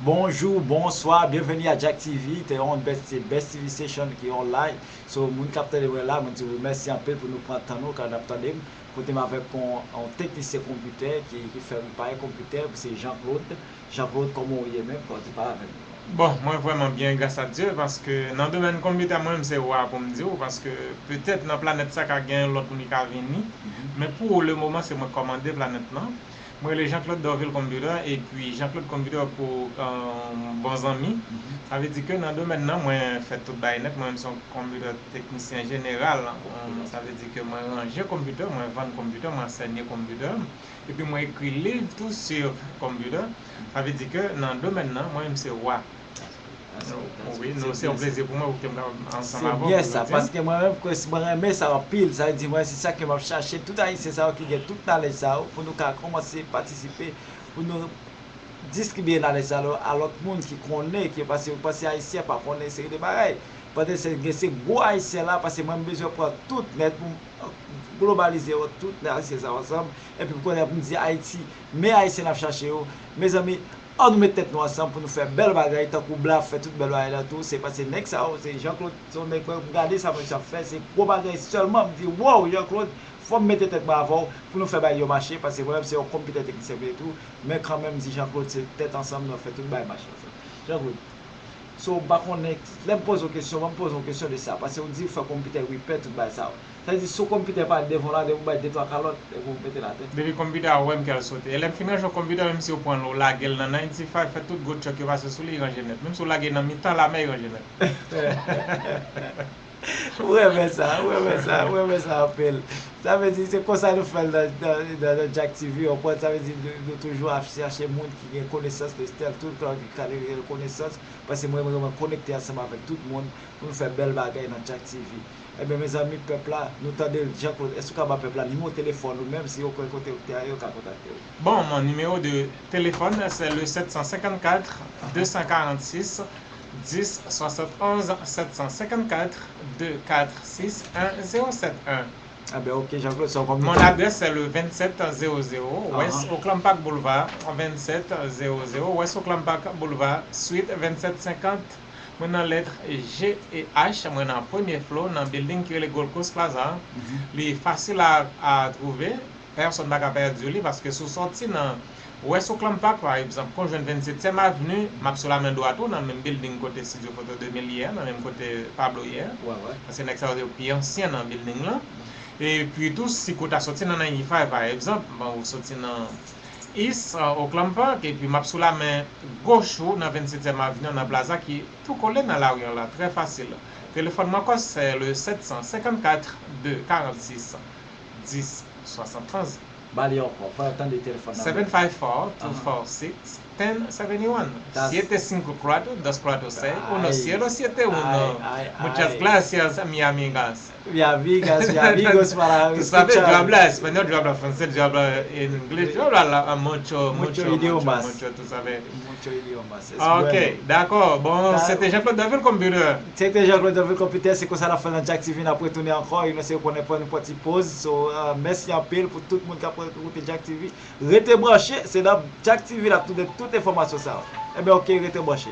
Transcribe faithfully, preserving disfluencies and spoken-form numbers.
Bonjou, bonswa, byenveni a Jack T V, te on best, best T V station ki online. So, moun k ap tande mwen la, mwen di w mèsi anpil pou nou pran tan nou, kan n ap tande m. Kote m avèk on, on teknisyen konpitè ki, ki fè repare konpitè, se Jean Claude. Jean Claude, kòman w ye menm? Kòman w te pale avè m? Bon, mwen vrèman byen, gras a Dye, paske nan domèn konpitè, mwen menm se wa pou m di w, paske petèt nan planèt sa ka gen lòt moun ki ka vini, men pou le moman, se mwen k kòmande planèt lan. Mwen rele Jean Claude Dorvil Computer, epi Jean Claude Computer pou, euh, bon zanmi. Sa vle di ke nan domèn nan, mwen fè tout bagay nèt. Mwen menm se yon konpitè teknisyen jeneral. Euh, sa vle di ke mwen ranje konpitè, mwen vann konpitè, mwen ansèye konpitè. Epi mwen ekri liv tou sou konpitè. Sa vle di ke nan domèn nan, mwen menm se wa. Wi, nou, se yon plezi pou mwen pou ke m kapab ansanm avè w jodi a. Se byen sa, paske mwen menm, mwen renmen sa anpil. Sa vle di, mwen, se sa ke m ap chache, tout Ayisyen sa yo ki gen tout nalèj sa yo, pou nou ka kòmanse patisipe, pou nou distribye nalèj sa yo a lòt moun ki konnen, ki, paske yo panse Ayisyen pa konnen seri de bagay. Pandan se gen se gwo Ayisyen la, paske mwen, m bezwen pran tout nèt pou m globalize yo tout Ayisyen sa yo ansanm, epi pou konnen pou m di Ayiti, men Ayisyen n ap chache yo. Mezanmi, ann nou met tèt nou ansanm pou nou fè bèl bagay, tankou Bla ap fè tout bèl bagay la tou. Se paske nèg sa yo, se Jean Claude, se yon nèg mwen gade sa mesye ap fè, se gwo bagay sèlman, m di, wow, Jean Claude, fò m mete tèt mwen avè w pou nou fè bagay yo mache, paske mwen menm se yon konpitè teknisyen m ye tou, men kanmenm, m di Jean Claude, se tèt ansanm nou ap fè tout bagay mache ansanm. Jean Claude, so, m pa konnen, lè m poze w kesyon, ban m poze w kesyon de sa, paske w di w fè konpitè repè, tout bagay sa yo. Sa vle di, si w konpitè pa al devan w la, depi w bay de twa kalòt, epi w mete l atè. Depi konpitè a, ou wè m kè l sote. E lè m fin ranje yon konpitè, menm si w pran l, ou lage l nan ninety-five, fè tout gwo tchòk yo pase sou li, li ranje nèt. Menm si w lage l nan mitan lamè, li ranje nèt. Ou renmen sa, ou renmen sa, ou renmen sa anpil. Sa vle di, se konsa nou fè l nan, nan, nan, nan Jack T V, w konprann? Sa vle di, nou, nou toujou ap chache moun ki gen konesans de tèl, tout kalite konesans, paske mwen, mwen, mwen konekte ansanm avèk tout moun pou nou fè bèl bagay nan Jack T V. Ebyen, mezanmi, pèp la, nou tande l, Jean Claude, èske w ka ba pèp la nimewo telefòn ou menm, si yo kwè kote w te a, yo ka kontakte w? Bon, mon numéro de téléphone, c'est le sept cent cinquante-quatre, deux cent quarante-six, dix soixante-onze, sept cent cinquante-quatre, deux quatre six, un zéro sept un. Ah ben, ok, Jean Claude, c'est comme... Mon adresse, c'est le vingt-sept zéro zéro West Oakland Park Boulevard, vingt-sept zéro zéro West Oakland Park Boulevard, suite vingt-sept cinquante. Mwen nan lèt G e H, mwen nan premye flo, nan building ki rele Gold Coast Plaza. Li fasil a, a twouve. Pèsòn pa ka pèdi li, paske si w sòti nan West Oakland Park, pa egzanp, pou w jwenn vennsetyèm Avni, m ap sou lamen dwat ou, nan menm building kote Studio Photo de mil ye a, nan menm kote Pablo ye a. Paske nèg sa yo te pi ansyen nan building lan. Epi tou, si kote a sòti nan ninety-five, pa egzanp, bon, ou sòti nan East, euh, Oakland Park, epi m ap sou lamen goch ou nan vennsetyèm Avni an, nan plaza ki tou kole nan lari an la, trè fasil. Telefòn mwen ankò, se le sept cent cinquante-quatre, deux quarante-six, dix soixante-onze. Ba li ankò, fè yo tande telefòn nan. Seven five four, two four six, ten seventy-one. Siete cinco cuatro, dos cuatro seis, uno cero siete uno. Ay, ay, ay. Muchas gracias, mi amigas. Mi amigas, mi amigos para escuchar. Tú sabes, yo hablo español, yo hablo francés, yo hablo inglés, yo hablo mucho, mucho, mucho, mucho, tú sabes. Mucho idiomas. Ok, dakò. Bon, se te Jean Claude Dorvil Computer. Se te Jean Claude Dorvil Computer, se konsa n ap fè nan Jack T V, n ap retounen ankò, e nou se konnen pran yon ti poz. So, euh, mèsi anpil pou tout moun k ap koute Jack T V. Rete branche, se nan Jack T V n ap tounen tout enfòmasyon sa yo. Ebyen, ok, rete branche.